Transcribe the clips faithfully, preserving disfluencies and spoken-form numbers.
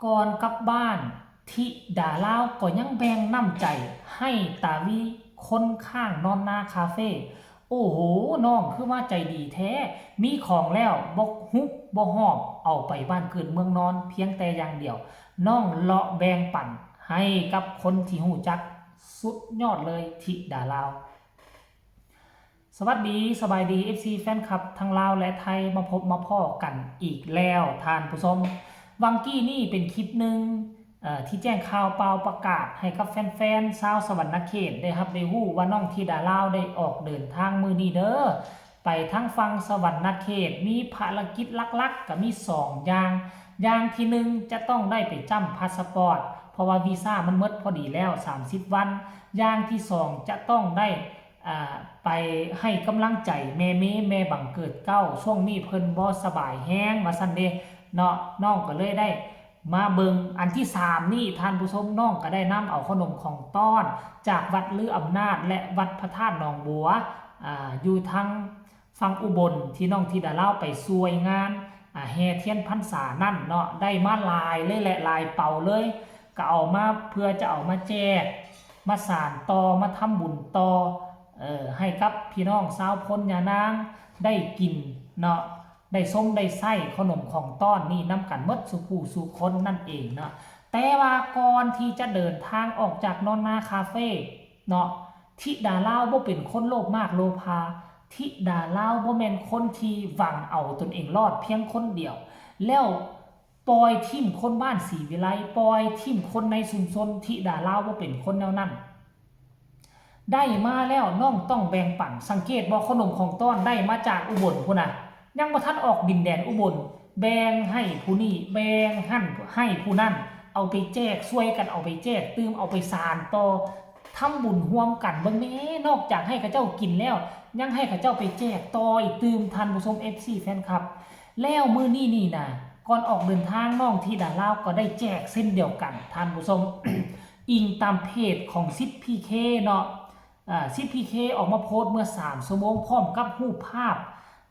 ก่อนกลับบ้าน ธิดาลาวก็ยังแบ่งน้ำใจให้ตาวีคนข้างนอนนาคาเฟ่ โอ้โห น้องคือว่าใจดีแท้ มีของแล้วบ่ฮุบบ่ฮอบเอาไปบ้านเกิดเมืองนอนเพียงแต่อย่างเดียว น้องเลาะแบ่งปันให้กับคนที่ฮู้จัก สุดยอดเลยธิดาลาว สวัสดี สบายดี เอฟซี แฟนคลับทั้งลาวและไทย มาพบมาพ้อกันอีกแล้วท่านผู้ชม วังกี้นี่เป็นคลิปหนึ่งเอ่อที่แจ้งข่าวเปล่าประกาศให้กับแฟนๆ ชาวสะหวันนะเขตได้รับได้ฮู้ว่าน้องธิดาลาวได้ออกเดินทางมื้อนี้เด้อ ไปทางฝั่งสะหวันนะเขต มีภารกิจหลักๆ ก็มีสองอย่าง อย่างที่หนึ่งจะต้องได้ไปจ้ำพาสปอร์ต เพราะว่าวีซ่ามันหมดพอดีแล้ว สามสิบวัน อย่างที่สองจะต้องได้ อ่า ไปให้กำลังใจแม่เมย์ แม่บังเกิดเกล้า ช่วงนี้เพิ่นบ่สบายแฮงว่าซั่นเด้เนาะ น้องก็เลยได้มาเบิ่ง อันที่สามนี่ท่านผู้ชม น้องก็ได้นำเอาขนมของต้อนจากวัดลืออำนาจและวัดพระธาตุหนองบัว อ่า อยู่ทางฝั่งอุบลที่น้องธิดาลาวไปช่วยงาน อ่า แห่เทียนพรรษานั่นเนาะ ได้มาหลายเลยแหละ หลายเป๋าเลย ก็เอามาเพื่อจะเอามาแจก มาสานต่อ มาทำบุญต่อ เอ่อ ให้กับพี่น้องชาวโพนยานางได้กินเนาะ ได้ชมได้ใช้ขนมของต้อนนี่นำกันหมดสู่ผู้สู่คนนั่นเองเนาะ แต่ว่าก่อนที่จะเดินทางออกจากนอนนาคาเฟ่เนาะ ธิดาลาวบ่เป็นคนโลภมากโลภา ธิดาลาวบ่แม่นคนที่หวังเอาตนเองรอดเพียงคนเดียว แล้วปล่อยถิ่มคนบ้านศรีวิไล ปล่อยถิ่มคนในชุมชน ธิดาลาวบ่เป็นคนแนวนั้น ได้มาแล้วน้องต้องแบ่งปัน สังเกตบ่ ขนมของต้อนได้มาจากอุบลพุ้นน่ะ ยังบ่ทันออกดินแดนอุบล แบ่งให้ผู้นี้ แบ่งหั่นให้ผู้นั้น เอาไปแจก ช่วยกันเอาไปแจกตื่ม เอาไปสานต่อ ทำบุญร่วมกัน เบิ่งแหน่ นอกจากให้เขาเจ้ากินแล้ว ยังให้เขาเจ้าไปแจกต่ออีกตื่ม ท่านผู้ชม เอฟซี แฟนคลับ แล้วมื้อนี้นี่นะ ก่อนออกเดินทางน้องธิดาลาวก็ได้แจกเช่นเดียวกัน ท่านผู้ชม อิงตามเพจของสิทธิ์พีเคเนาะ อ่า สิทธิ์พีเคออกมาโพสต์เมื่อสามชั่วโมงพร้อมกับรูปภาพ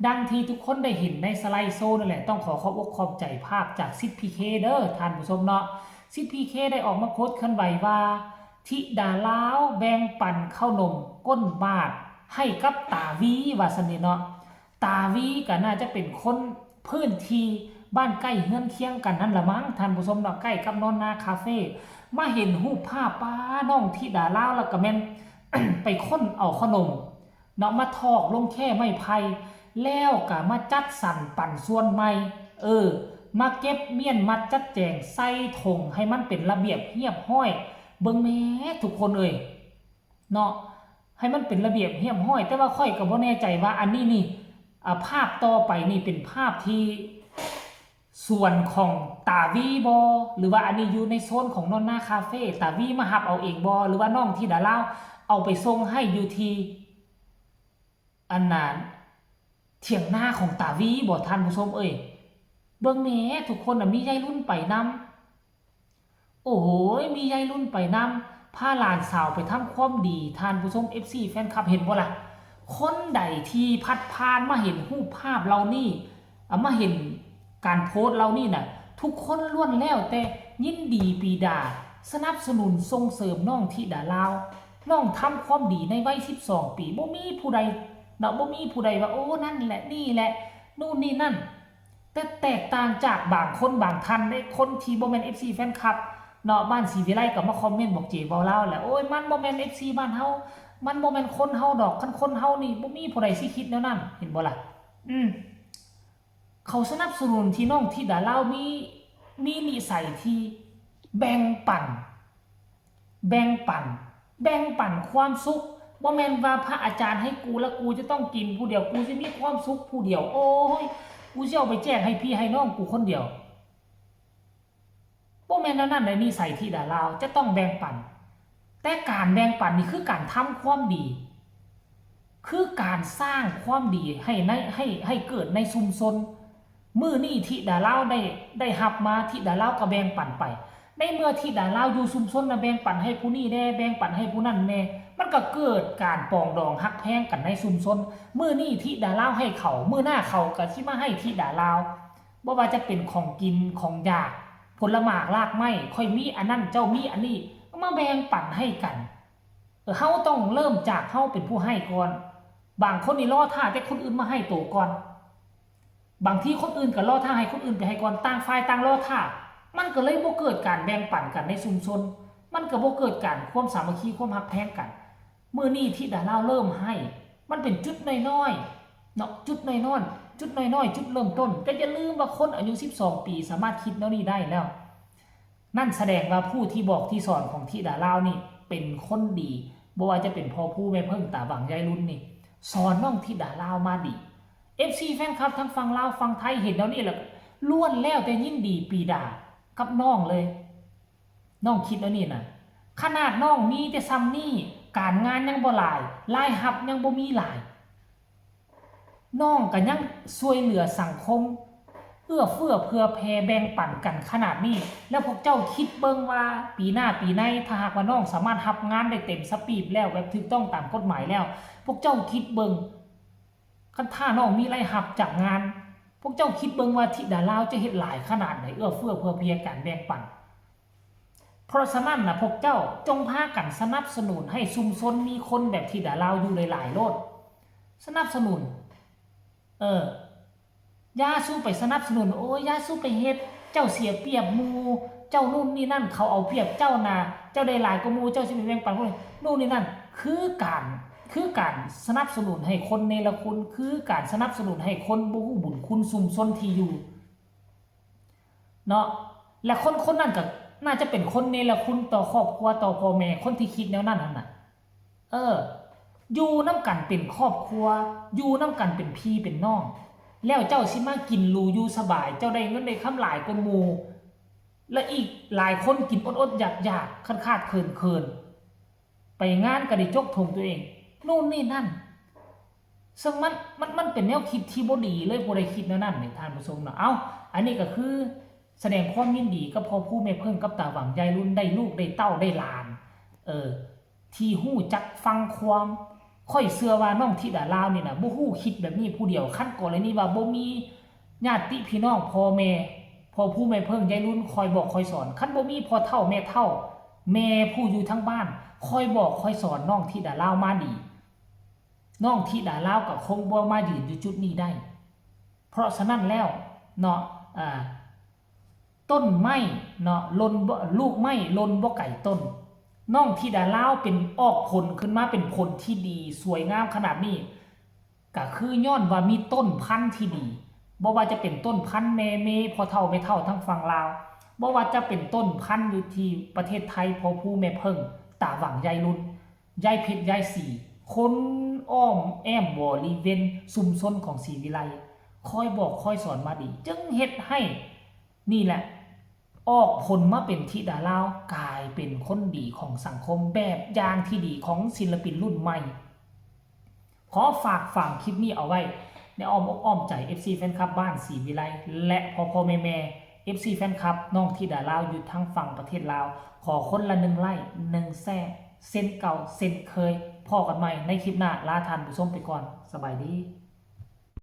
ดังที่ทุกคนได้เห็นในสไลด์โชว์นั่นแหละ ต้องขอขอบอกขอบใจภาพจากสิทธิ์พีเคเด้อ ท่านผู้ชมเนาะ สิทธิ์พีเคได้ออกมาโพสต์เคลื่อนไหวว่า ธิดาลาวแบ่งปันข้าวหนมก้นบาทให้กับตาวี ว่าซั่นเด้เนาะ ตาวีก็น่าจะเป็นคนพื้นที่บ้านใกล้เฮือนเคียงกันนั่นละมั้ง ท่านผู้ชมเนาะ ใกล้กับนอนนาคาเฟ่ มาเห็นรูปภาพ ป้า น้องธิดาลาว แล้วก็แม่น ไปค้นเอาขนมเนาะ มาทอกลงแค่ไม้ไผ่ แล้วก็มาจัดสรรปันส่วนใหม่ เออ มาเก็บเมี้ยนมัดจัดแจงใส่ถุงให้มันเป็นระเบียบเรียบร้อย เบิ่งแหน่ทุกคนเอ้ย เนาะ ให้มันเป็นระเบียบเรียบร้อย แต่ว่าข้อยก็บ่แน่ใจว่าอันนี้นี่ อ่า ภาพต่อไปนี่เป็นภาพที่สวนของตาวีบ่ หรือว่าอันนี้อยู่ในโซนของนอนนาคาเฟ่ ตาวีมารับเอาเองบ่ หรือว่าน้องธิดาลาวเอาไปส่งให้อยู่ที่ อันนั้น เถียงนาของตาวีบ่ ท่านผู้ชมเอ้ย เบิ่งแหน่ ทุกคนน่ะ มียายรุ่นไปนำ โอ้โหย มียายรุ่นไปนำ พาหลานสาวไปทำความดี ท่านผู้ชม เอฟซี แฟนคลับ เห็นบ่ล่ะ คนใดที่พัดผ่านมาเห็นรูปภาพเหล่านี้ อ่ะ มาเห็นการโพสต์เหล่านี้น่ะ ทุกคนล้วนแล้วแต่ยินดีปรีดา สนับสนุนส่งเสริมน้องธิดาลาว น้องทำความดีในวัยสิบสองปี บ่มีผู้ใดเนาะ บ่มีผู้ใดว่า โอ้ นั่นแหละ นี่แหละ นู่นนี่นั่น แต่แตกต่างจากบางคนบางท่านเด้ คนที่บ่แม่น เอฟซี แฟนคลับเนาะ บ้านศรีวิไลก็มาคอมเมนต์บอกเจเว้าลาวแหละ โอ้ย มันบ่แม่น เอฟซี บ้านเฮา มันบ่แม่นคนเฮาดอก คันคนเฮานี่บ่มีผู้ใดสิคิดแนวนั้น เห็นบ่ล่ะ อืม เขาสนับสนุนที่น้องธิดาลาวมี มีนิสัยที่แบ่งปัน แบ่งปัน แบ่งปันความสุข บ่แม่นว่าพระอาจารย์ให้กูแล้วกูจะต้องกินผู้เดียว กูสิมีความสุขผู้เดียว โอ้ย กูสิเอาไปแจกให้พี่ให้น้องกูคนเดียว บ่แม่นแนวนั้นเด้ นิสัยธิดาลาวจะต้องแบ่งปัน แต่การแบ่งปันนี่คือการทำความดี คือการสร้างความดีให้ใน ให้ ให้เกิดในชุมชน มื้อนี้ธิดาลาวได้ ได้รับมา ธิดาลาวก็แบ่งปันไป ในเมื่อธิดาลาวอยู่ชุมชนน่ะ แบ่งปันให้ผู้นี้แหน่ แบ่งปันให้ผู้นั้นแหน่ มันก็เกิดการปรองดองฮักแพงกันในชุมชน มื้อนี้ธิดาลาวให้เขา มื้อหน้าเขาก็สิมาให้ธิดาลาว บ่ว่าจะเป็นของกิน ของอยาก ผลหมากรากไม้ ข้อยมีอันนั้น เจ้ามีอันนี้ มาแบ่งปันให้กัน เออ เฮาต้องเริ่มจากเฮาเป็นผู้ให้ก่อน บางคนนี่รอท่าแต่คนอื่นมาให้โตก่อน บางทีคนอื่นก็รอท่าให้คนอื่นไปให้ก่อน ต่างฝ่ายต่างรอท่า มันก็เลยบ่เกิดการแบ่งปันกันในชุมชน มันก็บ่เกิดการความสามัคคีความฮักแพงกัน มื้อนี้ธิดาลาวเริ่มให้ มันเป็นจุดน้อยๆ เนาะ จุดน้อยๆ จุดน้อยๆ จุดเริ่มต้น แต่อย่าลืมว่าคนอายุสิบสองปีสามารถคิดแนวนี้ได้แล้ว นั่นแสดงว่าผู้ที่บอกที่สอนของธิดาลาวนี่เป็นคนดี บ่ว่าจะเป็นพ่อผู้แม่เพิ่งตาหว่างยายรุ่นนี่ สอนน้องธิดาลาวมาดี เอฟซี แฟนคลับทั้งฝั่งลาวฝั่งไทยเห็นแล้วนี่แหละ ล้วนแล้วแต่ยินดีปรีดากับน้องเลย น้องคิดแล้วนี่นะ ขนาดน้องมีแต่ซ้ำนี่ การงานยังบ่หลาย รายรับยังบ่มีหลาย น้องก็ยังช่วยเหลือสังคม เอื้อเฟื้อเผื่อแผ่แบ่งปันกันขนาดนี้ แล้วพวกเจ้าคิดเบิ่งว่าปีหน้าปีใน ถ้าหากว่าน้องสามารถรับงานได้เต็มสปีดแล้ว แบบถูกต้องตามกฎหมายแล้ว พวกเจ้าคิดเบิ่ง คันถ้าน้องมีรายรับจากงาน พวกเจ้าคิดเบิ่งว่าธิดาลาวจะเฮ็ดหลายขนาดไหน เอื้อเฟื้อเผื่อแผ่กันแบ่งปัน เพราะฉะนั้นนะพวกเจ้าจงพากันสนับสนุนให้ชุมชนมีคนแบบธิดาลาวอยู่หลายๆ โลด สนับสนุน เออ อย่าสู้ไปสนับสนุน โอ้ย อย่าสู้ไปเฮ็ด เจ้าเสียเปรียบหมู่ เจ้านู่นนี่นั่น เขาเอาเปรียบเจ้านะ เจ้าได้หลายกว่าหมู่ เจ้าสิไปแบ่งปันคนอื่น นู่นนี่นั่น คือการ คือการสนับสนุนให้คนเนรคุณ คือการสนับสนุนให้คนบ่ฮู้บุญคุณชุมชนที่อยู่ เนาะ และคนคนนั้นก็น่าจะเป็นคนเนรคุณต่อครอบครัว ต่อพ่อแม่ คนที่คิดแนวนั้นหั่นน่ะ เออ อยู่นำกันเป็นครอบครัว อยู่นำกันเป็นพี่เป็นน้อง แล้วเจ้าสิมากินหรูอยู่สบาย เจ้าได้เงินได้คำหลายกว่าหมู่ และอีกหลายคนกินอดๆ อยากๆ ขาดๆ เขินๆ ไปงานก็ได้จกธงตัวเอง นู่นนี่นั่น ซึ่งมัน มัน มันเป็นแนวคิดที่บ่ดีเลย ผู้ใดคิดแนวนั้นนี่ ท่านผู้ชมเนาะ เอ้า อันนี้ก็คือแสดงความยินดีกับพ่อผู้แม่เพิ่งกับตาหว่างยายรุ่น ได้ลูกได้เต้าได้หลาน เออ ที่ฮู้จักฟังความ ข้อยเชื่อว่าน้องธิดาลาวนี่นะ บ่ฮู้คิดแบบนี้ผู้เดียว คันกรณีว่าบ่มีญาติพี่น้องพ่อแม่ พ่อผู้แม่เพิ่งยายรุ่นคอยบอกคอยสอน คันบ่มีพ่อเฒ่าแม่เฒ่า แม่ผู้อยู่ทางบ้าน คอยบอกคอยสอนน้องธิดาลาวมาดี น้องธิดาลาวก็คงบ่มายืนอยู่จุดนี้ได้ เพราะฉะนั้นแล้วเนาะ อ่า ต้นไม้เนาะ หล่นบ่ ลูกไม้หล่นบ่ไกลต้น น้องธิดาลาวเป็นออกผลขึ้นมาเป็นผลที่ดีสวยงามขนาดนี้ ก็คือย้อนว่ามีต้นพันธุ์ที่ดี บ่ว่าจะเป็นต้นพันธุ์แม่เมย์ พ่อเฒ่าแม่เฒ่าทางฝั่งลาว บ่ว่าจะเป็นต้นพันธุ์อยู่ที่ประเทศไทย พ่อผู้แม่เพิ่ง ตาหว่างยายรุ่น ยายเพชร ยายศรี คนอ้อมแอ้มบริเวณชุมชนของศรีวิไล คอยบอกคอยสอนมาดี จึงเฮ็ดให้ นี่แหละ ออกผลมาเป็นธิดาลาว กลายเป็นคนดีของสังคม แบบอย่างที่ดีของศิลปินรุ่นใหม่ ขอฝากฝังคลิปนี้เอาไว้ ในอ้อมอกอ้อมใจ เอฟซี แฟนคลับบ้านศรีวิไล และพ่อพ่อแม่แม่ เอฟซี แฟนคลับน้องธิดาลาวอยู่ทั้งฝั่งประเทศลาว ขอคนละหนึ่งไลค์ หนึ่งแชร์ เช่นเก่าเช่นเคย พ้อกันใหม่ในคลิปหน้า ลาท่านผู้ชมไปก่อน สบายดี